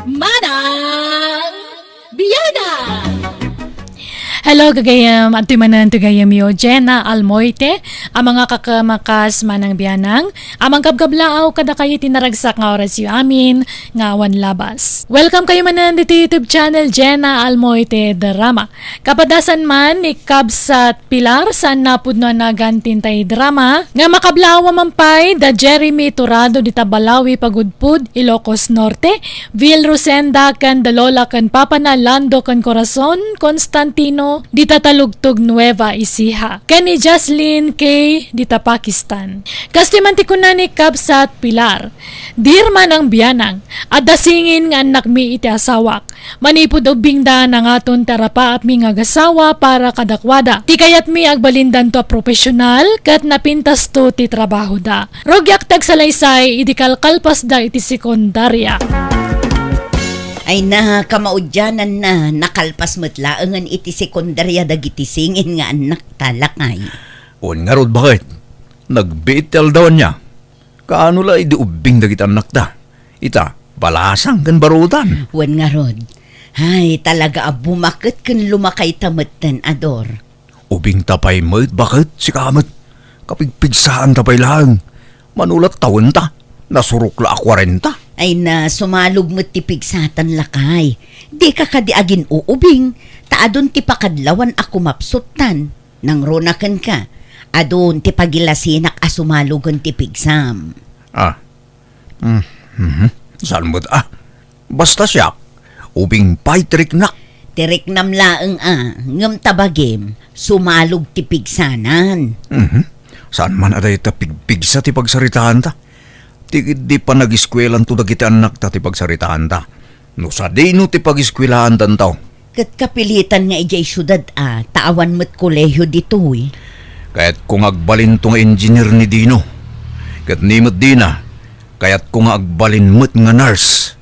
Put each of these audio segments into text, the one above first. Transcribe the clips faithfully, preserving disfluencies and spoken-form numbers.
Manang Bianang! Hello, gagayem. Adtoy manen ti gayemyo, Jenna Almoite, a mangakakem a kas Manang Bianang, a mangkabkablaaw kadakayo iti naragsak nga orasyo amin nga awan labas. Welcome kayo manen ditoy YouTube channel, Jenna Almoite Drama. Kapadasan man ni Kabsat Pilar, saan napudno a nagan ti intay drama nga makablaaw man pay da Jeremy Turado dita Balawi Pagudpud, Ilocos Norte, Vil Rosenda ken da Lola ken Papana Lando ken Corazon Constantino dita Talugtog, Nueva Ecija, ken ni Jaslyn K dita Pakistan. Kastoy man ti kuna ni Kabsat Pilar, Dear Manang Bianang, adda singin nga annakmi iti asawak. Manipud ubbingda, nangaton ti arapaapmi nga agasawa para kadakuada. Ti kayatmi, agbalindanto a profesional ket napintasto ti trabahoda. Rugiak ti agsalaysay idi kalkalpasda iti sekundaria. Ay na, kamaudiananna, nakalpas met laengen iti sekundaria dagiti singin nga annakta, lakay. Wen ngarud, baket? Nagbiit ti aldaw ania. Kaano la idi ubbing dagiti annakta? Ita, balasang ken barudan. Wen ngarud, ay, talaga a bumaket ken lumakayta metten, Ador. Ubingta pay met, baket, sika met. Kapigpigsaanta pay laeng. Mano la tawenta, nasurok la a kuarenta. Ay na, sumalog met ti pigsatan, lakay. Dika kadi agin-uubing, ta adun ti pakadlawan a kumapsuttan. Nangruna kenka, adun ti pagilasinak a sumalugen ti pigsam. Ah. Mm, mhm. Saan met, ah? Basta siak, ubing pay ti riknak. Ti riknam laeng, ah, ngem ta bagim, sumalog ti pigsanan. Mhm. Saan man a dayta pigpigsa ti pagsaritaanta? Ti, di panagiskuelanto dagiti annakta ti pagsaritaanta. No sadino ti pagiskuelaandanto? Ket kapilitan nga idiay siudad a, ta awan met kolehio ditoy. Kayatko nga agbalinto nga engineer ni Dino. Ket ni met Dina, kayatko nga agbalin met nga nurse.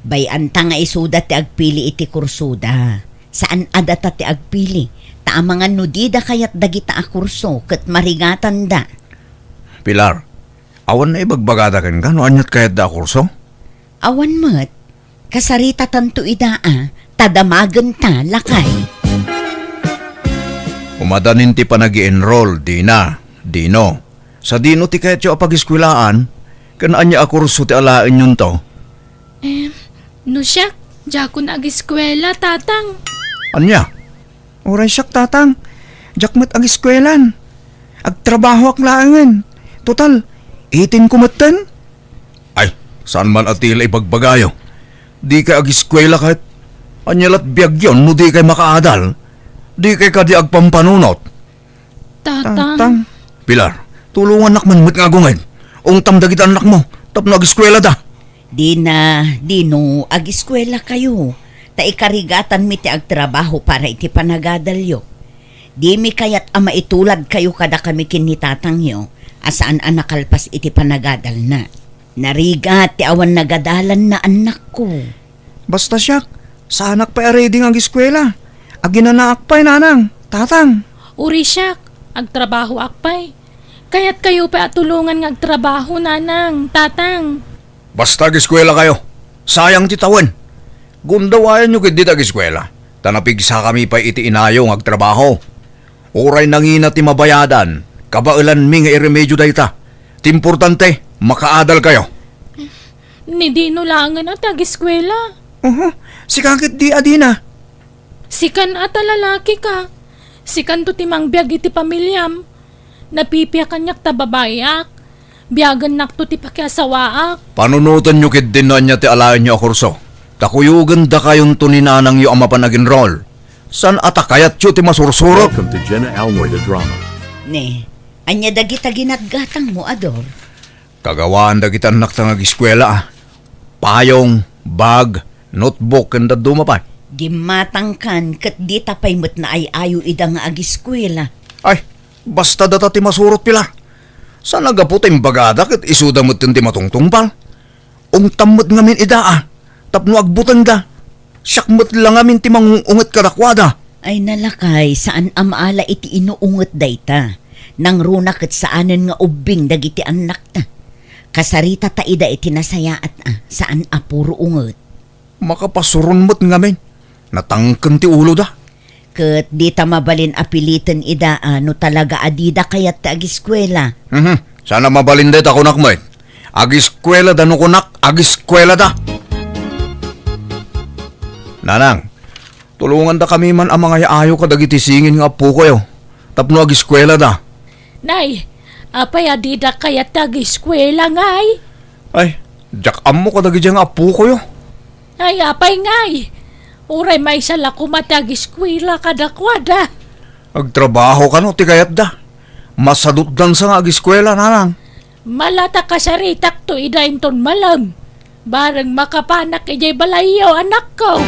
Bay-anta nga isuda ti agpili iti kursoda. Saan a data ti agpili, ta amangan no dida kayat dagita a kurso ket marigatanda. Pilar, awan naibagbagada kenka no aniat kayatda a kurso? Awan met. Kasaritatanto ida a, ta damagenta, lakay. Umadanin ti panagi-enroll, Dina, Dino. Sadino ti kayatyo a pagiskuelaan? Ken ania a kurso ti alaenyonto? Em, no siak, diakon agiskuela, Tatang. Ania? Uray siak, Tatang. Diak met agiskuelan. Agtrabahoak laengen. Total, eighteen ko metten. Ay, saan man a ti la ibagbagayo? Dikay agiskuela ket? Ania lat biagyon no dikay makaadal? Dikay kadi agpampanunot? Tatang. Tatang. Pilar, tulongannak man met nga agunged. Ungtam dagiti annakmo tapno agiskuelada. Dina, Dino, agiskuelakayo, ta ikarigatanmi ti agtrabaho para iti panagadalyo. Dimi kayat a maituladkayo kadakami ken ni tatangyo a saan a nakalpas iti panagadalna. Narigat ti awan nagadalanna, annakko. Basta siak, saanak pay a ready nga agiskuela. Aginanaak pay, nanang, tatang. Uri siak, agtrabahoak pay. Kayatkayo pay a tulongan nga agtrabaho, nanang, tatang. Basta agiskuelakayo. Sayang ti tawen. Gundawayanyo ketdi ti agiskuela, ta napigsakami pay iti inayo nga agtrabaho. Uray nangina ti mabayadan, kabaelanmi nga iremedio dayta. Ti importante, makaadalkayo. Ni Dino laengen a ti agiskuela. Uhu, sika ketdi a dina. Sikan a ta lalakika. Sikanto ti mangbiag iti pamiliam. Napipiak kaniak ta babaiak. Biagennakto ti pakiasawaak. Panunotenyo ketdin no ania ti alaenyo a kurso. Ta kuyogendakayonto ni nanangyo a mapan agenrol. Saan a ta kayatyo ti masursurot? Welcome to Jenna Almoy the Drama. Ne, ania dagita ginatgatangmo, Ador? Kagawaan dagiti annakta nga agiskuela, a. Payong, bag, notebook, ken dadduma pay. Gimmatangkan ket dita pay met naay-ayo ida nga agiskuela. Ay, basta data ti masurot, Pilar. Saan a gapu ta imbagada ket isuda metten ti matungtungpal. Ungtam met ngamin ida, a, tapno agbutengda. Siak met la ngamin ti mangung-unget kadakuada. Ay, nalakay, saan a maala iti inuunget dayta. Nangruna ket saanen nga ubbing dagiti annakta. Kasarita ta ida iti nasayaat a, saan a puro unget. Makapasuron met ngamin. Natangken ti uloda. Ket dita mabalin a piliten ida a no talaga a dida kayat ti agiskuela. Mhm. Sana mabalin dayta kunak met. Agiskuelada no kunak, agiskuelada. Nanang, tulongandakami man a mangay-ayo kadagiti singin nga appokoyo tapno agiskuelada. Nay, apay a dida kayat ti agiskuela, ngay? Ay, diak ammo kadagiti nga appokoyo. Ay, apay ngay? Uray maysa la koma ti agiskuela kadakuada. Agtrabaho kano ti kayatda. Masadutdansa nga agiskuela, nanang. Mala ta kasaritakto ida inton malem. Bareng makapanak idiay balayyo, anakko.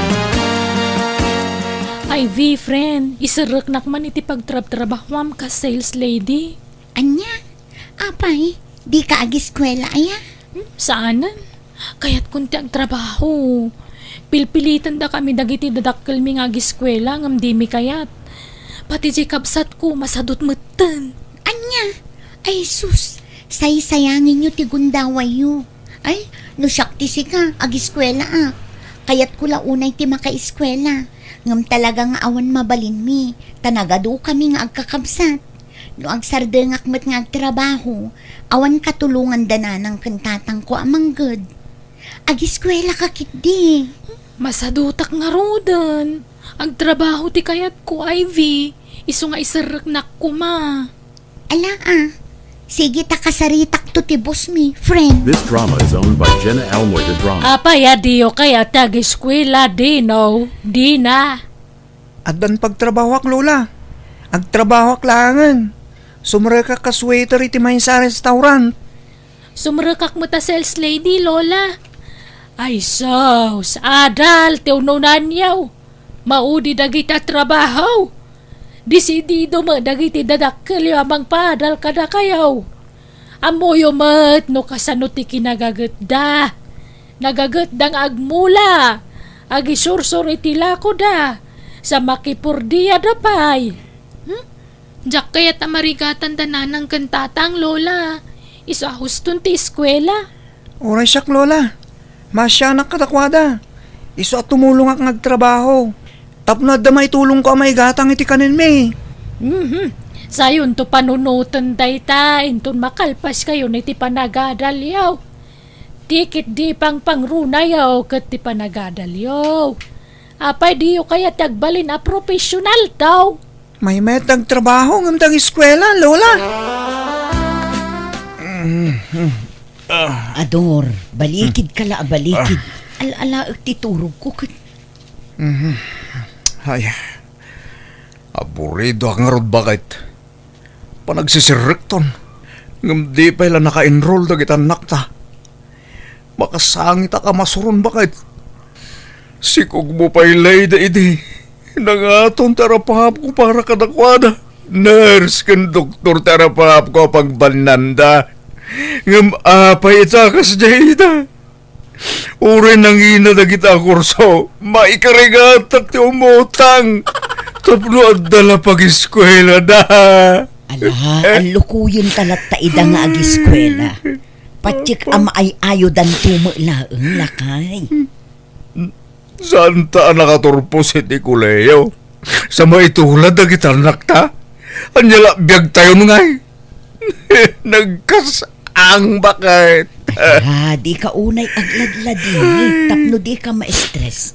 Ivy, friend, iserreknak man iti pagtrabtrabahuam kas sales lady. Ania? Apay, dika agiskuela aya? Hmm, saanen. Kayatkon ti agtrabaho. Pilpilitendakami dagiti dadakkelmi nga agiskuela ngem dimi kayat. Pati diay kabsatko, masadut metten. Ania? Ay sus, saysayangenyo ti gundawayyo. Ay, no siak ti sika, agiskuelaak. Kayatko la unay ti makaiskuela. Ngem talaga nga awan mabalinmi, ta nagadukami nga agkakabsat. No agsardengak met nga agtrabaho, awan katulongan da nanang ken tatangko a mangged. Agiskuelaka ketdi. Masadutak ngaruden. Agtrabaho ti kayatko, Ivy. Isu nga iserreknak koma. Ala a. Sige ta kasaritakto ti bossmi, friend. This drama is owned by Jenna Almoy de Drama. Apay a diyo kayat ti agiskuela, Dino? Dina. Addan pagtrabahoak, Lola. Agtrabahoak laengen. Sumrekak kas waiter iti maysa a restaurant. Sumrekak met a sales lady, Lola. Ay sus, adal ti ununanyo. Maudi dagiti a trabaho. Desidido met dagiti dadakkelyo a mangpaadal kadakayo. Ammoyo met no kasano ti kinagagetda. Nagagetda nga agmula, agisursor iti lakoda, sa makipordiada pay. Hmm? Diak kayat a marigatan da nanang ken tatang, Lola. Isu a huston ti eskuela. Uray siak, Lola. Maasianak kadakuada. Isu a tumulongak nga agtrabaho. Tapno adda maitulongko a maigatang iti kanenmi. Mhm. Sayonto panunoten dayta inton makalpaskayon iti panagadalyo. Ti ketdi pangpangrunayo ket ti panagadalyo. Apay diyo kayat ti agbalin a professional, daw? Maymayat ti agtrabaho ngem ti agiskuela, Lola. Ador, balikid ka la a balikid. Al-alaek ti turogko ket. Mhm. Ay, aburidoak ngarud, baket. Panagsisirrekton, ngem di pay la naka-enroll dagiti annakta. Makasangitak a masuron, baket. Sikogmo pay layda idi. Nangaton ti arapahapko para kadakuada. Nurse ken doktor ti arapahapko a pagbannanda. Ngem apay ita kasdiay ida? Uray nangina dagita a kurso, maikarigatak ti umutang tapno adda la pagiskuelada. Ala, allukoyen ta latta ida nga agiskuela. Patiek a maay-ayodanto met laeng, lakay. Saanta a nakaturpos iti kolehiyo sa maitulad dagiti annakta? Ania la biagtayon ngay? Nagkas-ang, baket. Ala, di ka unay agladladingit tapno di ka ma-stress.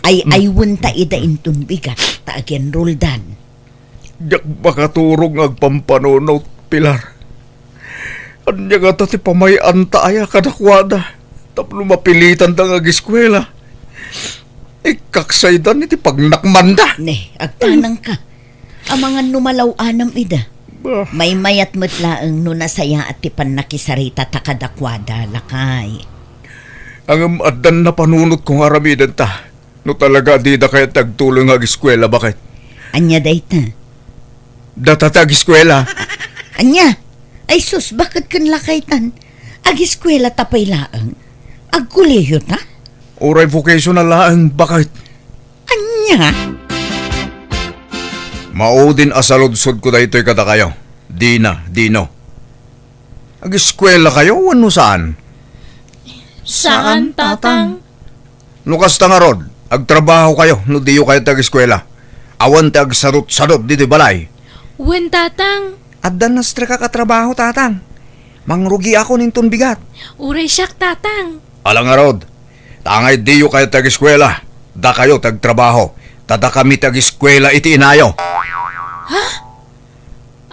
Ay-aywenta ida inton bigat ta agenroldan. Diak makaturog nga agpampanunot, Pilar. Ania ngata ti pamay-anta aya kadakuada tapno mapilitanda nga agiskuela? Ikkaksaydan iti pagnakmanda. Ne, agtanangka. Amangan no malaw-anam ida. Bah. Maymayat met laeng no nasayaat ti pannakisaritata kadakuada, lakay. Ngem addan napanunotko nga aramidenta. No talaga a dida kayat ti agtuloy nga agiskuela, baket. Ania dayta? Data ti agiskuela. Ania? Ay sus, baket ken lakaytan? Agiskuelata pay laeng? Agkolehio ta? Uray vocational laeng, baket. Ania? Maudin a saludsodko daytoy kadakayo. Dina, Dino. Agiskuelakayo wenno saan? Saan, Tatang. No kasta ngarud, agtrabahokayo no diyo kayat ti ageskuela. Awan ti agsadutsadut ditoy balay. Wen, Tatang. Adda nastrikak a trabaho, Tatang. Mangrugiakon inton bigat. Uray siak, Tatang. Ala ngarud, tangay diyo kayat ti ageskuela, dakayo ti agtrabaho, ta dakami ti ageskuela iti inayo. Ha?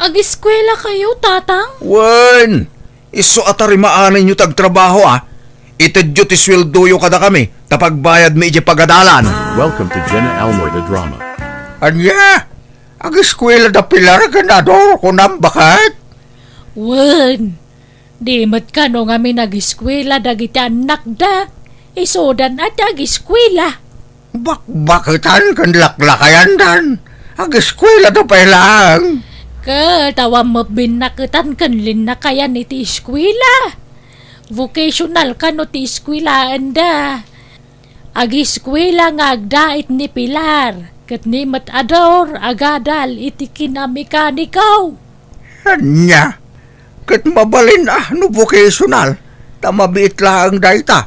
Ageskuelakayo, Tatang? Wen, isu a tarimaanenyo ti agtrabaho, a. Itedyo ti sueldoyo kadakami, ta pagbayadmi idiay pagadalan. Welcome to Jenna Almoy the Drama. Ania? Ageskuela da Pilar ken Ador, kunam, baket? Wen, di met kano ngamin ageskuela dagiti annakda. Isudan a ti ageskuela. Bakbaketan ken laklakayandan. Ageskuela da pay laeng. Ket awan met binnaketan ken linnakayan iti eskuela. Vocational kano ti eskuelaenda. Ageskuela nga agdait ni Pilar, ket ni met Ador agadal iti kinamekaniko. Ania? Ket mabalin a no vocational, ta mabiit laeng dayta.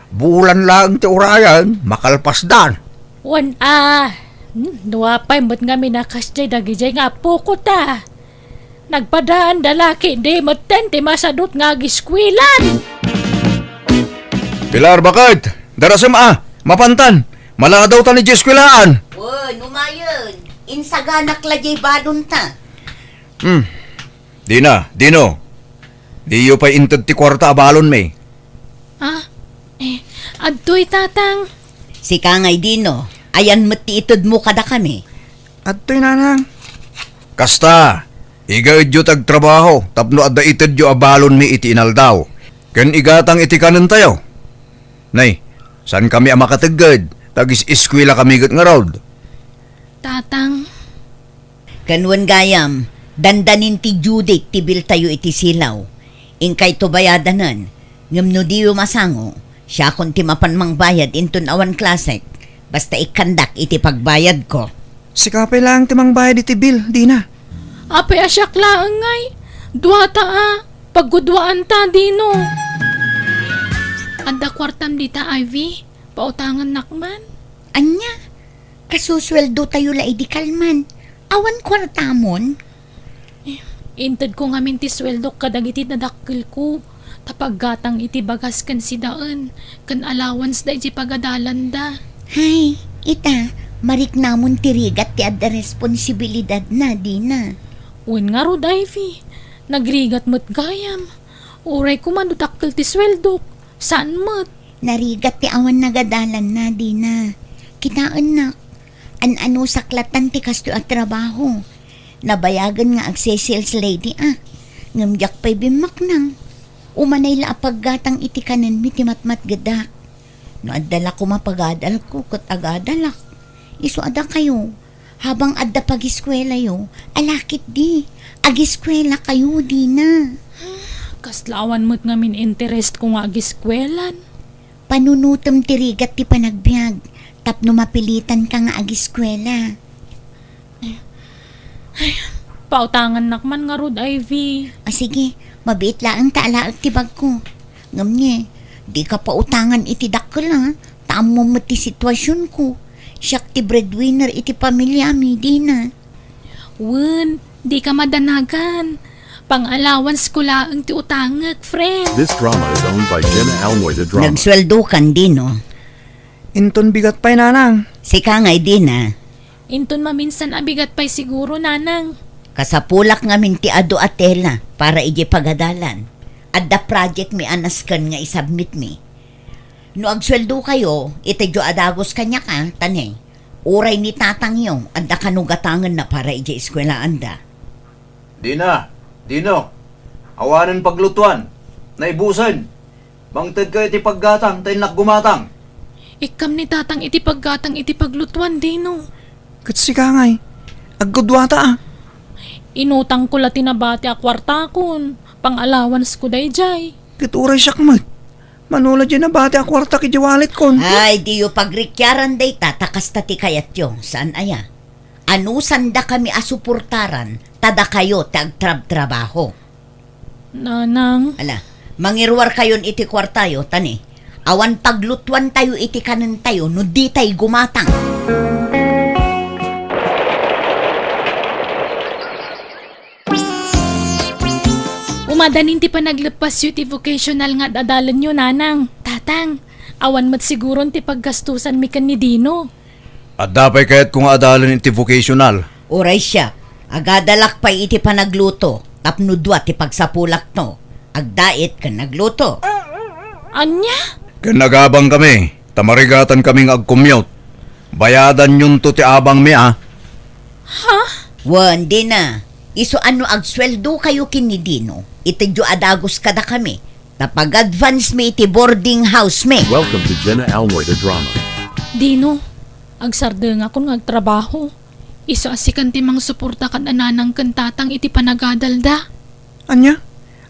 Bulan laeng ti urayen, makalpasdan. Wen a, hmm, no apay met ngamin a kasdiay dagidiay nga apokota. Nagpadaanda la ketdi metten ti masadut nga ageskuelan. Pilar, baket, darasem a, mapantan. Maladawtan idiay eskuelaan. Wen, umayen. Insaganak la diay balonta. Hmm. Dina, Dino. Diyo pay inted ti kuarta a balonmi. Ah, eh, adtoy, Tatang. Sika ngay, Dino, ayan met ti itedmo kadakami? Adtoy, Nanang. Kasta, igaedyo ti agtrabaho tapno adda itedyo a balonmi iti inaldaw, ken igatang iti kanentayo. Nay, saankami a makategged, ta agis-eskuelakami ket ngarud. Tatang. Ken wen gayam, dandanin ti due date ti biltayo iti silaw. Inkayto bayadanen, ngem no diyo masango, siakon ti mapan mangbayad inton awan klasek, basta ikkandak iti pagbayadko. Sika pay laeng ti mangbayad iti bill, Dina. Apay a siak laeng ngay? Duata a, pagguduaanta, Dino. Adda kuartam dita, Ivy? Pautangannak man. Ania? Kasusueldotayo la idi kalman. Awan kuartamon? Eh, intedko ngamin ti sueldok kadagiti dadakkelko, ta paggatang iti bagas ken sidaen, ken allowance da iti pagadalanda. Hay, ita, mariknamon ti rigat ti adda responsibilidadna, Dina. Wen ngarud, Ivy, nagrigat met gayam. Uray koma no dakkel ti sueldok, saan met. Narigat ti awan nagadalanna, Dina. Kitaennak, an-anusak latan ti kastoy a trabaho. Nabayagen nga agse-sales lady ak, ngem diak pay bimmaknang. Umanay la a paggatang iti kanenmi ti matmatgedak. No adda la koma pagadalko ket agadalak. Isu a dakayo, habang adda pagiskuelayo, ala ketdi, agiskuelakayo, Dina. Kasla awan met ngamin interestko nga agiskuelan. Panunotem ti rigat ti panagbiag tapno mapilitanka nga agiskuela. Ay, pautangannak man ngarud, Ivy. O sige, mabiit laeng ta alaek ti bagko. Ngem ni, dika pautangan iti dakkel, a, ta ammom met ti situasionko. Siak ti breadwinner iti pamiliami, Dina. Wen, dika madanagan. Pang-allowance ko laeng ti utangek, friend. This drama is owned by Jenna Almoy the Drama. Nagsueldokan, Dino. Inton bigat pay, Nanang. Sika ngay, Dina. Inton maminsan a bigat pay siguro, Nanang. Kasapulak ngamin ti adu a tela para idiay pagadalan. Adda projectmi a nasken nga isubmitmi. No agsueldokayo, itedyo a dagus kaniak, a, ta ni, uray ni tatangyo, adda kano gatangenna para idiay eskuelaanda. Dina, Dino, awanen paglutuan, naibusen. Mangtedkayo iti paggatang, ta innak gumatang. Ikkam ni tatang iti paggatang iti paglutuan, Dino. Ket sika ngay, agguduata, a. Inutangko la ti nabati a kuartakon, pang-allowance ko daydiay. Ket uray siak met. Mano la diay nabati a kuartak idiay walletkon? Ay, diyo pagrikiaran dayta, ta kasta ti kayatyo. Saan aya? Anusandakami a suportaran, ta dakayo ti agtrabtrabaho. Nanang. Ala, mangiruarkayon iti kuartayo, ta ni, Awan paglutuantayo iti kanentayo no ditay gumatang. Umadanin ti panagleppasyo iti vocational nga ad-adalenyo, Nanang. Tatang, awan met siguron ti paggastusanmi ken ni Dino. Adda pay kayatko nga adalen iti vocational. Uray siak, agadalak pay iti panagluto, tapno dua ti pagsapulakto, agdait ken agluto. Ania? Ken agabangkami, ta marigatankami nga agcommute. Bayadanyonto ti abangmi, a. Ha? Wen, dina. Isu a no agsueldokayo ken ni Dino, itedyo a dagus kadakami, ta pag-advance mi iti boarding house mi. Welcome to Jenna Almoy the Drama. Dino, agsardengakon nga agtrabaho. Isu a sikan ti mangsuporta kad a nanang ken tatang iti panagadalda. Ania?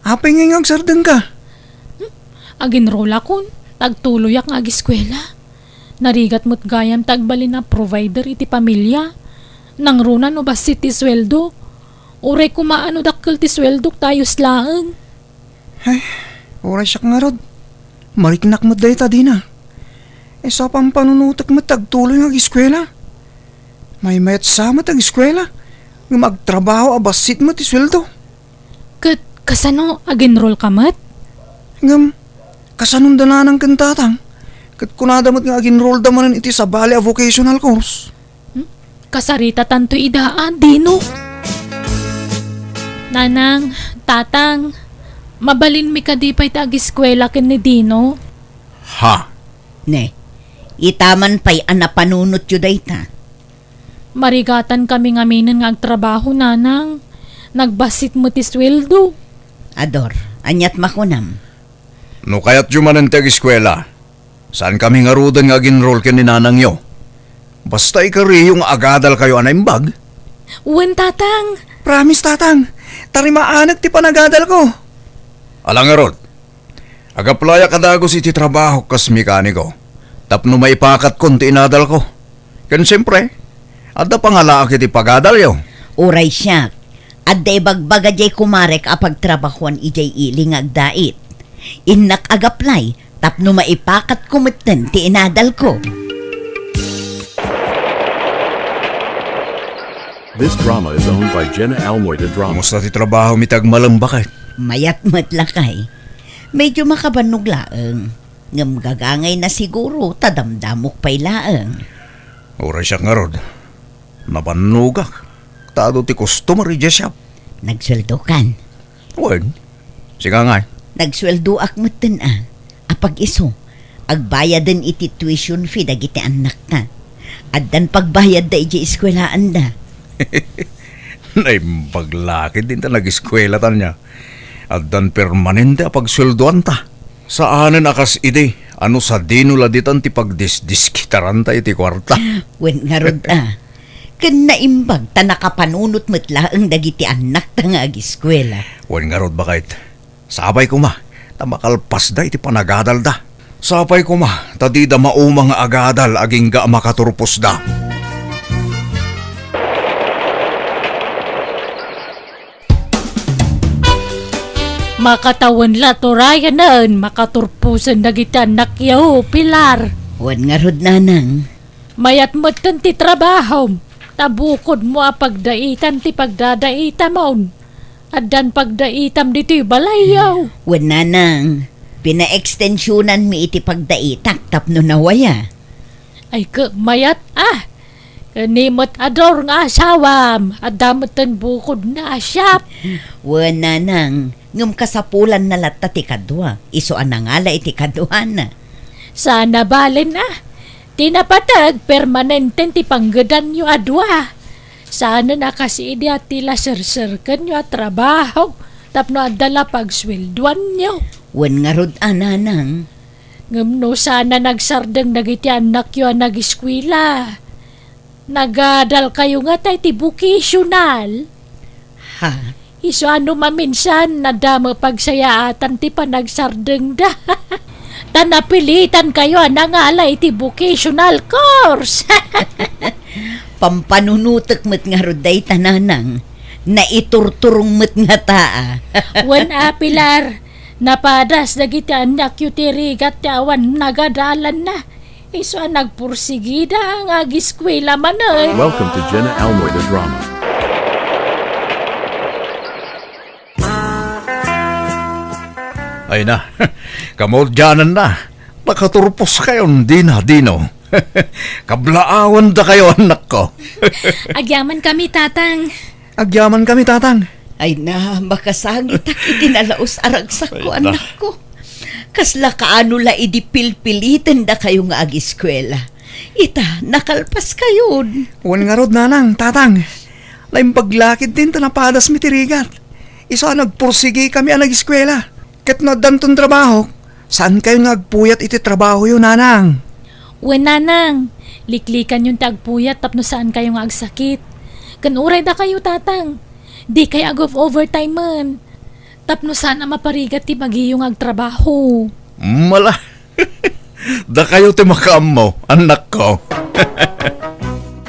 Apay ngay nga agsardengka? Hmm? Aginrolakon, ta agtuloyak nga agiskuela. Narigat met gayam ti agbalin a provider iti pamilia. Nangruna no bassit ti sueldo. Uray koma a no dakkel ti sueldok ta ayos laeng. Ay, uray siak ngarud. Mariknak met dayta dina. Isu a pampanunotek met ti agtuloy nga agiskuela. Maymayat sa met ti agiskuela. Ngem agtrabaho a bassit met ti sueldo. Ket kasano, agenrol ka met? Ngem, kasano da nanang ken tatang? Ket kunada met nga agenrolda manen iti sabali a vocational course. Hmm? Kasaritatanto ida a, Dino. Nanang, tatang, mabalinmi kadi pay ti agiskuela ken ni Dino? Ha? Ne, itaman pay a napanunotyo dayta. Marigatankami ngaminen nga agtrabaho, nanang. Nagbassit met ti sueldo. Ador, aniat makunam? No kayatyo manen ti agiskuela, saankami ngaruden nga agenrol ken ni nanangyo. Basta ikariyo nga agadalkayo a naimbag. Wen, tatang. Promise, tatang. Tarimaanek ti panagadalko. Ala ngarud, agaplayak a dagus iti trabahok kas mekaniko tapno maipakatkon ti inadalko. Ken siempre, adda pangalaak iti pagadalyo. Uray siak, adda ibagbaga diay kumarek a pagtrabahuan idiay ili nga agdait. Innak agaplay tapno maipakatko metten ti inadalko. This drama is owned by Jenna Almoy the Drama. Kumusta ti trabaho mi ti agmalem, baket? Mayat met, lakay. Medyo makabannog laeng. Ngem gagangayna siguro ta damdamok pay laeng. Uray siak ngarud, nabannogak ta adu ti customer idiay shop. Nagsueldokan? Wen, sika ngay? Nagsueldoak metten a. Apag isu, agbayaden iti tuition fee dagiti annakta. Addan pagbayadda idiay eskuelaanda. Naimbag la ketdin ta nagiskuela tania. Addan permanente a pagsueldoanta. Saanen a kas idi a no sadino la ditan ti pagdisdiskitaranta iti kuarta. Wen ngarud a. Ken naimbag ta nakapanunot met laeng dagiti annakta nga agiskuela. Wen ngarud, baket. Sapay koma ta makalpasda iti panagadalda. Sapay koma ta dida mauma nga agadal agingga a makaturposda. Makatawen la turayanen, makaturposen dagiti annakyo, Pilar. Wen ngarud, nanang. Mayat metten ti trabahom, ta bukodmo a pagdaitan ti pagdadaitamon. Addan pagdaitam ditoy balayyo. Wen, nanang, pinaekstensionan mi iti pagdaitak tapno nawaya. Ay, ket mayat a. Ken ni met Ador nga asawam, adda metten bukodna a shop. Wen, nanang, ngem kasapulanna latta ti kadua, isu a nangala iti kaduana. Saan a balen a. Ti napateg, permanenten ti panggedanyo a dua. Saanen a kas idi a ti la serserkenyo a trabaho tapno adda la pagsueldoanyo. Wen ngarud a, nanang. Ngem no saan a nagsardeng dagiti annakyo a nagiskuela, nagadalkayo ngata iti vocational. Ha? Isu a no maminsan, adda met pagsayaatan ti panagsardengda. Ta napilitankayo a nangala iti vocational course. Pampanunotek met ngarud dayta, nanang. Naiturturong met ngata a. Wen a, Pilar, Napadas dagiti aniakyo ti rigat ti awan nagadalanna. Isu a nagpursigida nga agiskwela manen. Welcome to Jenna Almoy the Drama. Ay na, kamaudiananna. Nakaturpos kayon dina, Dino. Kablaawandakayo, annakko. Agyaman kami, Tatang. Agyaman kami, Tatang. Ay na, makasangitak iti nalaus a ragsakko, Ay na. Annakko. Kasla kaano la idi pilpilitendakayo nga agiskwela. Ita, nakalpaskayon. Wen ngarud, Nanang, Tatang. Naimbag la ketdin ta napadasmi ti rigat. Isu a nagpursigi kami a nagiskwela. Ket no addanton trabaho, saankayon nga agpuyat iti trabahoyo, Nanang. Wen, Nanang, liklikanyon ti agpuyat tapno saankayo nga agsakit. Ken uray dakayo, Tatang, dikay ag-overtime-en. Tapno saan a maparigat ti bagiyo nga agtrabaho. Mala, dakayo ti makaammo, annakko.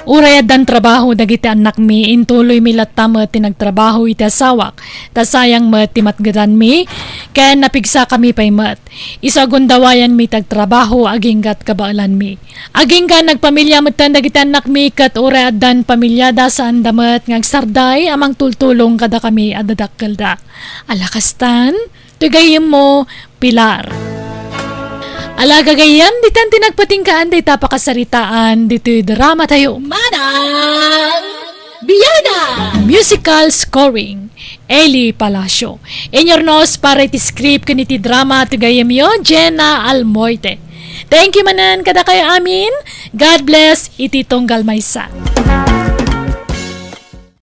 Uray addan trabaho dagiti annakmi, intuloymi latta met ti nagtrabaho iti asawak, ta sayang met ti matgedanmi, ken napigsakami pay met. Isu a gundawayanmi ti agtrabaho aginggat kabaelanmi. Agingga nagpamilia metten dagiti annakmi ket uray addan pamiliada, saanda met nga agsarday a mangtultulong kadakami a dadakkelda. Ala kastan, ti gayyemmo, Pilar. Ala gagayyem, ditan ti nagpatinggaan dayta pakasaritaan ditoy dramatayo. Manang Biana! Musical scoring, Eli Palacio. Inyurnos para iti script ken iti drama ti gayyemyo, Jenna Almoite. Thank you manen kadakayo amin. God bless iti tunggal maysa.